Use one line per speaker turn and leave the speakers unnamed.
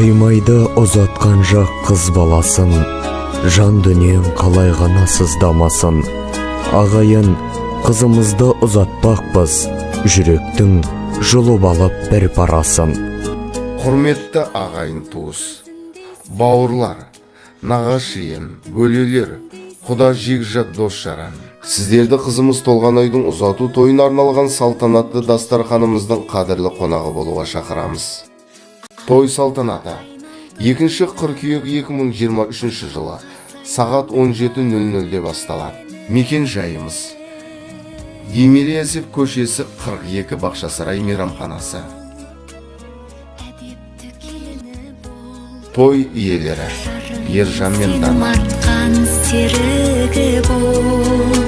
Қимайды ұзатқан жақ қыз баласын, жан дүниең қалай ғана сыздамасын. Ағайын, қызымызды ұзатпақпыз, жүректің жұлып алып бір парасын.
Құрметті ағайын туыс, бауырлар, нағашы жиен, бөлелер, құда жекжат, дос жаран. Сіздерді қызымыз Толғанайдың ұзату тойына арналған салтанатты дастарханымыздың қадірлі қонағы болуға шақырамыз. Той салтанаты 2 қыркүйек 2023 жылы сағат 17:00-де басталады. Мекен жайымыз: Тимирязев көшесі 42, Бақшасарай мейрамханасы.
Әдепті келіні бол.
Той иелері: Ержан мен
Сенім
Дана.
артқан серігі бол.